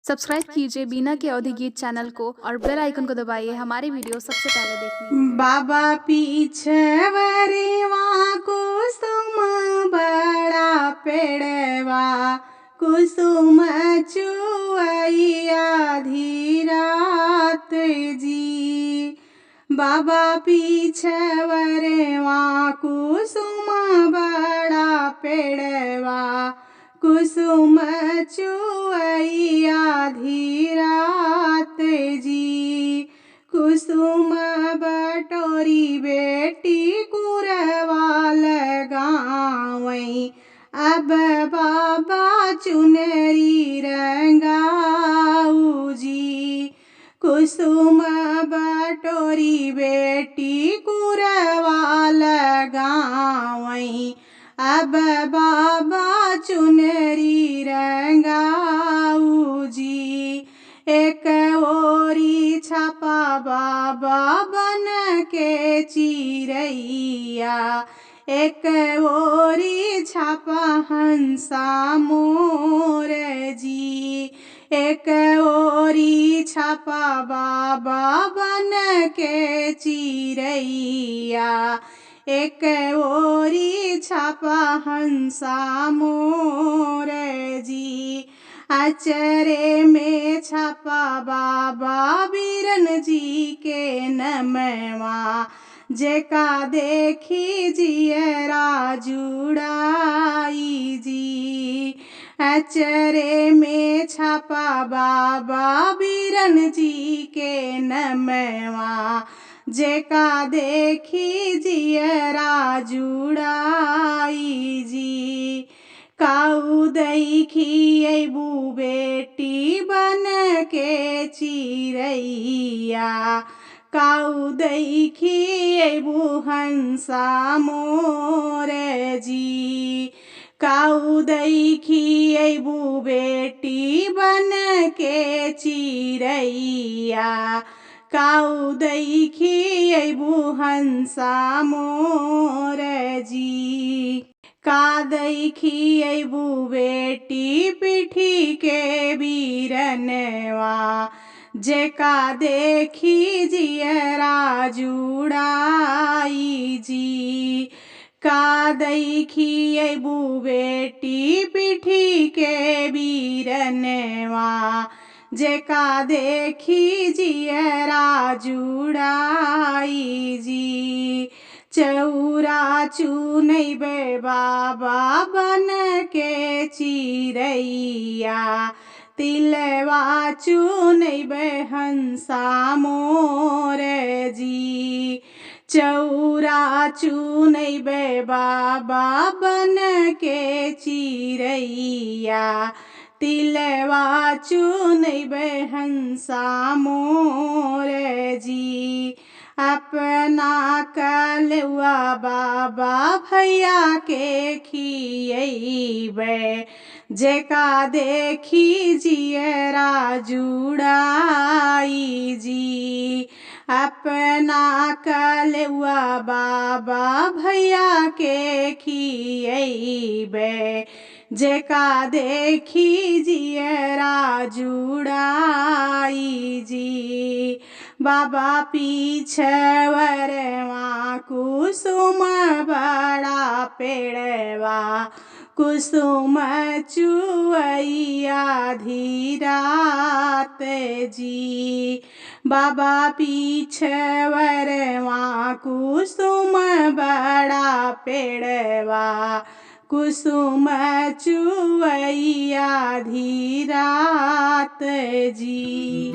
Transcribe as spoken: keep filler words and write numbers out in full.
सब्सक्राइब कीजिए बीना के अवधी गीत चैनल को और बेल आइकन को दबाइए हमारी वीडियो सबसे पहले देखने के लिए। बाबा पीछवरवा कुसुम बड़ा पेड़वा, कुसुम चुअइया धीरात जी। बाबा पीछवरवा कुसुम बड़ा पेड़वा, कुसुम चुअइया धीरात जी। कुसुम बटोरी बेटी कुरवा लगावई, अब बाबा चुनरी रंगाऊ जी। कुसुम बटोरी बेटी कुरवा लगावई, अब बाबा चुनरी रंगाऊ जी। एक ओरी छापा बाबा बन के चिरैया, एक ओरी छापा हंसा मोर जी। एक ओरी छापा बाबा बन के चिरैया, एक ओरी छापा हंसा मोर जी। अचरे में छापा बाबा बीरन जी के नमवा, जेका देखी जियरा जुड़ाई जी। अचरे में छापा बाबा बीरन जी के नमवा, जेका देखी जियरा जुड़ाई जी। काऊ दई खियैबू बेटी बन के चिरैया, काऊ दई खियैबू हंसा मोर जी। काऊ दई खियैबू बेटी बन के चिरैया, काऊ दई खियैबू हंसा मोर जी। का दई खियैबू बेटी पीठी के बीरनवा, जेका देखी जियरा जुड़ाई जी। का दई खियैबू बेटी पीठी के बीरनवा, जेका देखी जियरा जुड़ाई जी। चौरा चुनैबे बाबा बन के चिरैया, तिलवा चुनैबे हंसा मोर जी। चौरा चुनैबे बाबा बन के चिरैया, तिलवा चुनैबे हंसा मोर जी। अपना कलवा बाबा भैया के खियैबे, जेका देखी जियरा जुड़ाई जी। अपना कलवा बाबा भैया के खियैबे, जेका देखी जियरा जुड़ाई जी। बाबा पीछवरवा कुसुम बड़ा पेड़वा, कुसुम चुअइया धीरात जी। बाबा पीछवरवा कुसुम बड़ा पेड़वा, कुसुम चुअइया धीरात जी।